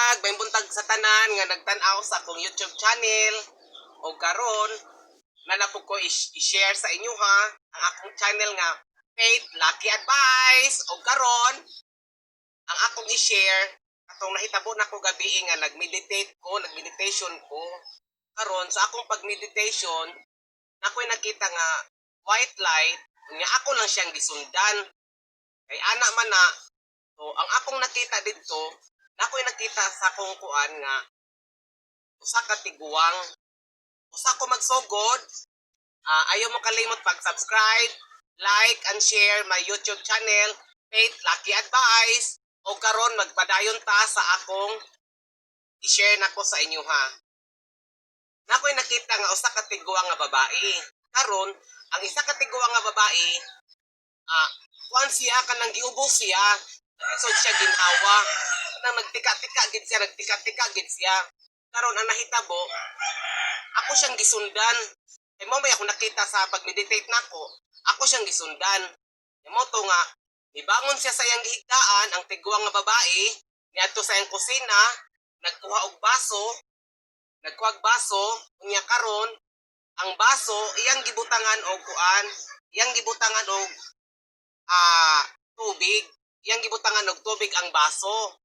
Buntag, maayong buntag sa tanan nga nagtan-aw sa akong YouTube channel. O karon, nanapo ko i-share sa inyo ha ang akong channel nga Faith Lucky Advice. O karon, ang akong i-share katong nahitabo nako gabi nga nag-meditate ko, nag-meditation ko. Karon sa akong pag-meditation, nakoy nakita nga white light, nga ako lang siyang gisundan. Kay ana man na, so ang akong nakita didto, nakoy nakita sa akong kuan nga usa ka tiguang. Usa ko magsugod, ayaw mo kalimot pag-subscribe, like and share my YouTube channel, Faith Lucky Advice. O karon magpadayon ta sa akong i-share nako sa inyo ha. Nakoy nakita nga usa ka tiguang nga babae. Karon, ang isa ka tiguang nga babae, kuan siya, kanang giubos siya. So siya ginhawa. Kanang nagtika-tika gid siya, nagtika-tika gid siya. Karon ang nahitabo, ako siyang gisundan. Kay mo may ako nakita sa pag-meditate nako, ako siyang gisundan. Kay mo to nga nibangon siya sa iyang gihigdaan ang tiguang nga babae, niadto sa iyang kusina, nagkuha og baso, nagkuha og baso, unya karon ang baso iyang gibutangan og kuan, iyang gibutangan og tubig, iyang gibutangan og tubig ang baso.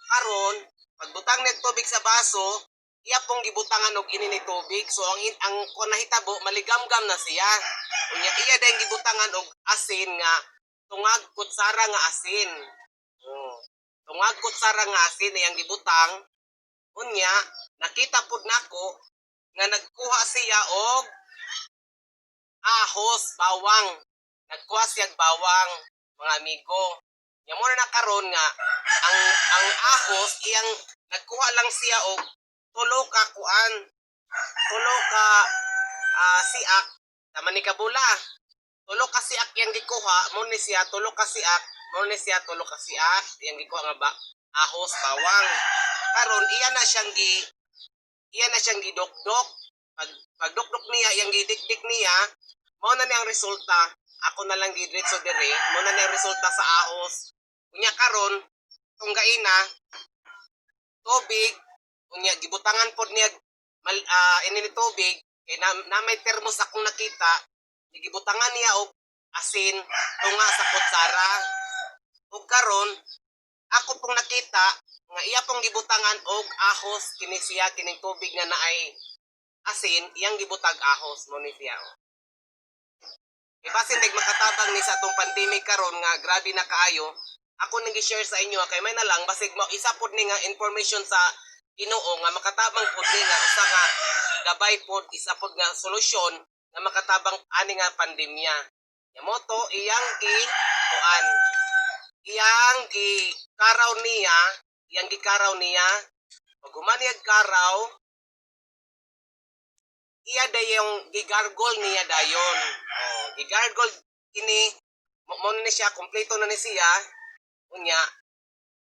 Karon, pagbutang niya og tubig sa baso, iya pong gibutangan og ini ni tubig. So ang kung nahitabo, maligamgam na siya. Unya iya din gibutangan og asin nga tungag kutsara nga asin. Oh. Tungag kutsara nga asin iyang gibutang. Unya nakita pud nako nga nagkuha siya og ahos, bawang. Nagkuha siya og bawang, mga amigo. Nya mo na nakaron nga ang ahos iyang nagkuha lang siya og tulo ka kuan, tulo ka siak, tama ni kabula. Tulo ka siak iyang gikuha, mo ni siya tulo ka siak, mo ni siya tulo ka siak iyang gikuha nga ba ahos bawang. Karon iya na siyang gidukdok. Pag pagdukdok niya, iyang gidikdik niya, mao na niya ang resulta. Ako na lang gidretso dire, mao na niya ang resulta sa ahos. Unya karon tunggaina tubig, unya gibutangan pod niya mal, ini ni tubig kay na may termos akong nakita, gibutangan niya og asin tunga sa kutsara. Ug karon ako pong nakita nga iya pong gibutangan og ahos kini siya, kining tubig nga naay asin, iyang gibutag ahos mo ni siya. Oh. Ibasin dag makatabang ni sa atong pandemic karon nga grabe na kaayo. Ako nang gi-share sa inyo kay may na lang basig mo isa pod ni nga information sa Ginoo nga makatabang pod ni nga usa nga gabay pod, isa pod nga solusyon nga makatabang ani nga pandemya. Ya mo to iyang gi kuan, iyang gi karaw niya, iyang gikaraw niya. Pag human niya karaw, iya dayong gigargol niya dayon. Oh, gigargol kini mo na ni siya, kompleto na ni siya. Unya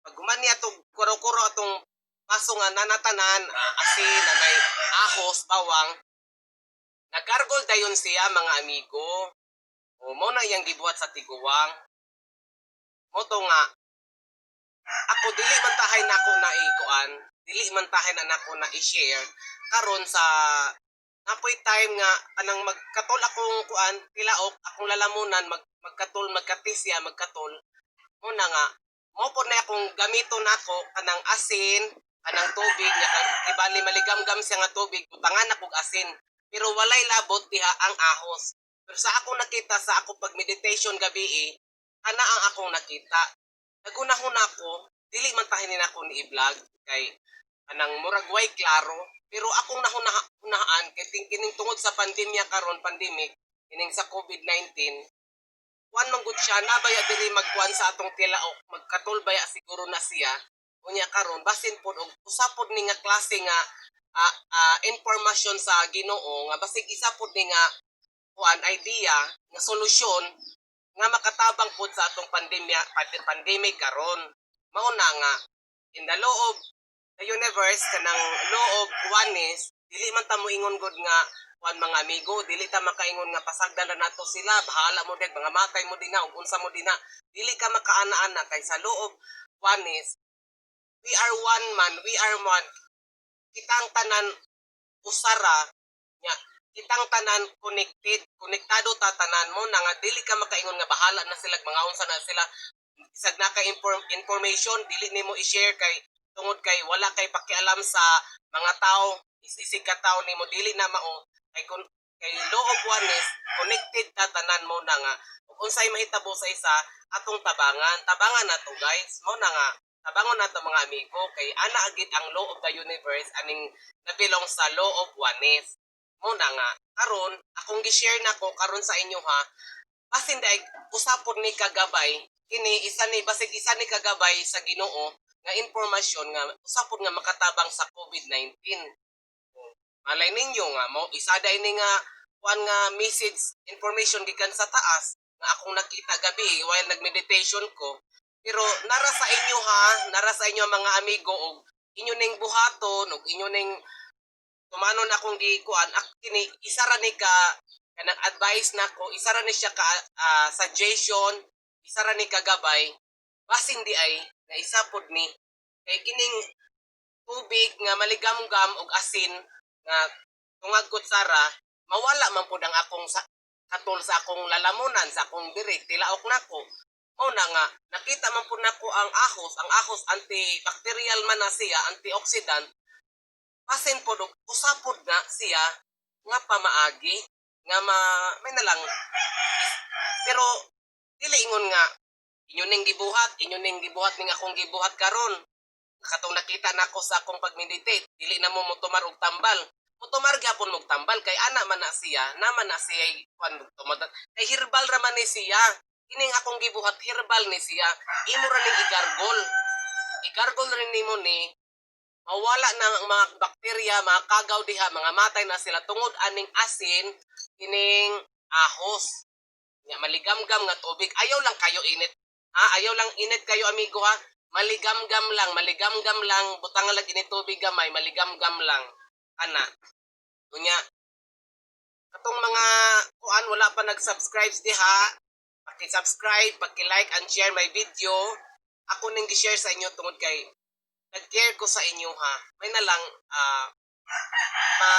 pag human niya tog kuro-kuro atong baso nga nanatanan asin, nanay ahos, bawang, nagargol dayon siya, mga amigo. O mo na iyang gibuhat sa tiguang. Mo to nga ako dili man tahay nako na ikuan, dili man tahay na nako na i-share karon sa napoy time nga kanang magkatol akong kuan tilaok, akong lalamunan magkatol, magkatisya, magkatol. Mo na nga mo pod na akong gamiton nako kanang asin, kanang tubig nga kibali maligamgam siya nga tubig, butangan ako og asin, pero walay labot diha ang ahos. Pero sa akong nakita sa ako pag meditation gabi, ana ang akong nakita. Nagunahuna ko, dili man tahin ni nako ni i-vlog kay kanang murag way klaro, pero akong nahuna-hunahan kay kining tungod sa pandemya karon, pandemic kining sa COVID-19, kuan man gud siya na baya diri magkuan sa atong tilaok, magkatol baya siguro na siya. Unya karon basin pod og usa pod ni nga klase nga impormasyon sa Ginoo nga basig isa pod ni nga kuan idea nga solusyon nga makatabang pod sa atong pandemic karon. Mao na nga in the law of the universe, kanang law of oneness, dili man ta moingon gud nga kuan, mga amigo, dili ta makaingon nga pasagdan na nato sila, bahala mo deg mga matay mo dinha ug unsa mo dinha. Dili ka makaana-ana kay sa law of oneness. We are one man, we are one. Kitang tanan usara nya, kitang tanan connected, konektado ta tanan mo na nga dili ka makaingon nga bahala na sila, mga unsa na sila, isag na kay information dili nimo i-share kay tungod kay wala kay pakialam sa mga tao, isig ka tao nimo, dili na mao kay kun kay law of oneness, connected ta tanan mo na nga ug unsay mahitabo sa isa, atong tabangan, tabangan nato, guys. Mo na nga tabangon nato, mga amigo, kay ana agid ang law of the universe aning nabilong sa law of oneness. Mo na nga karon akong gi-share nako karon sa inyo ha, basin daig usapon ni kagabay kini, isa ni basig isa ni kagabay sa Ginoo nga impormasyon nga usapon nga makatabang sa COVID-19. Malay ninyo nga mo isa day ni nga kuan nga message, information gikan sa taas nga akong nakita gabi while nagmeditation ko. Pero nara sa inyo ha, nara sa inyo, mga amigo, og inyo ning buhaton og inyo ning tumanon akong gikuan ak kini. Isa ra ni ka kanang advice nako, isa ra ni siya ka suggestion, isa ra ni kagabay, basin di ay nga isa pod ni kay kining tubig nga maligamgam og asin nga tungag kutsara, mawala man pud ang akong sa katol sa akong lalamunan, sa akong birik, tilaok nako. Mao na nga nakita man pud nako ang ahos. Ang ahos, antibacterial man na siya, antioxidant. Basin pod og usapod na siya nga pamaagi nga ma may na lang, pero dili ingon nga inyo ning gibuhat, inyo ning gibuhat ning akong gibuhat karon. Katong nakita nako sa akong pagmeditate, dili na mo motumar og tambal, motumar gyapon mo tambal kay ana man na siya, naman na siya kuan tumad, kay herbal ra man ni siya. Kining akong gibuhat, herbal ni siya. Imo ra ning igargol, igargol rin nimo ni, mawala na ang mga bakterya, mga kagaw diha, mga matay na sila tungod aning asin, kining ahos. Nya maligamgam nga tubig, ayaw lang kayo init. Ha, ayaw lang init kayo, amigo, ha. Maligamgam lang, maligamgam lang, butang lang ini tubig gamay, maligamgam lang. Ana. Unya, katong mga kuan wala pa nag-subscribe diha, paki-subscribe, paki-like and share my video. Ako ning gi-share sa inyo tungod kay nag-care ko sa inyo ha. May na lang ma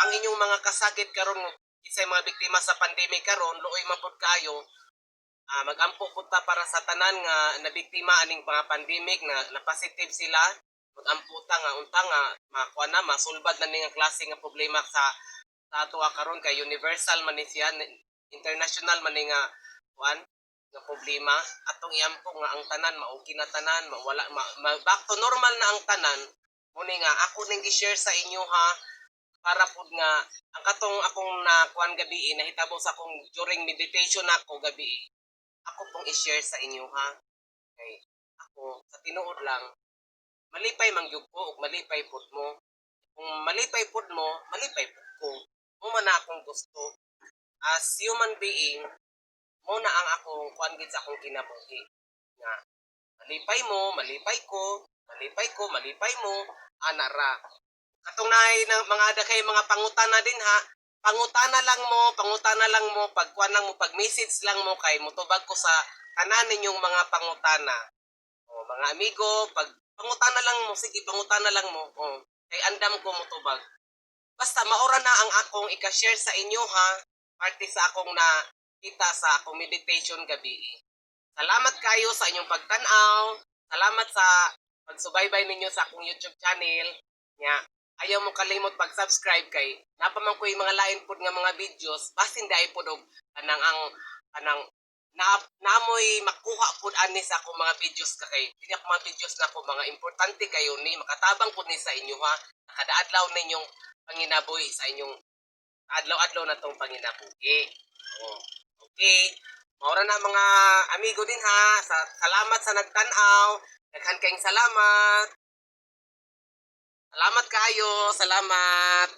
ang inyong mga kasakit karon, kisay mga biktima sa pandemic karon, luoy man pud kayo. Magampo pud ta para sa tanan nga nabiktima aning mga pandemic na na positive sila. Magampo ta nga unta nga makuha na, masulbad na ning klase nga problema sa atoa karon kay universal man ni siya, international man ni nga kuan nga problema. Atong iampo nga ang tanan mauki na tanan, mawala back to normal na ang tanan. Muni nga ako ning gi-share sa inyo ha, para pud nga ang katong akong nakuan gabi, nahitabo sa akong during meditation nako gabi, ako pong i-share sa inyo ha. Kay ako sa tinuod lang, malipay man gyud ko ug malipay pud mo. Kung malipay pud mo, malipay pud ko. Mo man na akong gusto as human being, mo na ang akong kuan gid sa akong kinabuhi nga malipay mo, malipay ko, malipay ko, malipay mo, ana ra. Katong naay ng mga ada kay mga pangutana din ha, pangutana lang mo, pangutana lang mo, pagkuan lang mo, pag message lang mo kay motubag ko sa tanan ninyong mga pangutana. O mga amigo, pag pangutana lang mo, sige, pangutana lang mo. O, kay andam ko motubag. Basta maura na ang akong ika-share sa inyo ha, parte sa akong nakita sa akong meditation gabi. Salamat kayo sa inyong pagtan-aw. Salamat sa pagsubaybay ninyo sa akong YouTube channel. Nya, ayaw mo kalimot pag-subscribe kay napaman ko yung mga lain pod nga mga videos, basin dai pod og kanang ang kanang na namoy makuha pod ani sa akong mga videos ka, kay hindi ako mga videos na ako mga importante kayo ni makatabang pod ni sa inyo ha, nakadaadlaw ninyong panginabuhi sa inyong adlaw-adlaw na tong panginabuhi. Oh. Okay. Maura na, mga amigo din ha. Salamat sa nagtan-aw. Daghan kayong salamat. Salamat kayo. Salamat.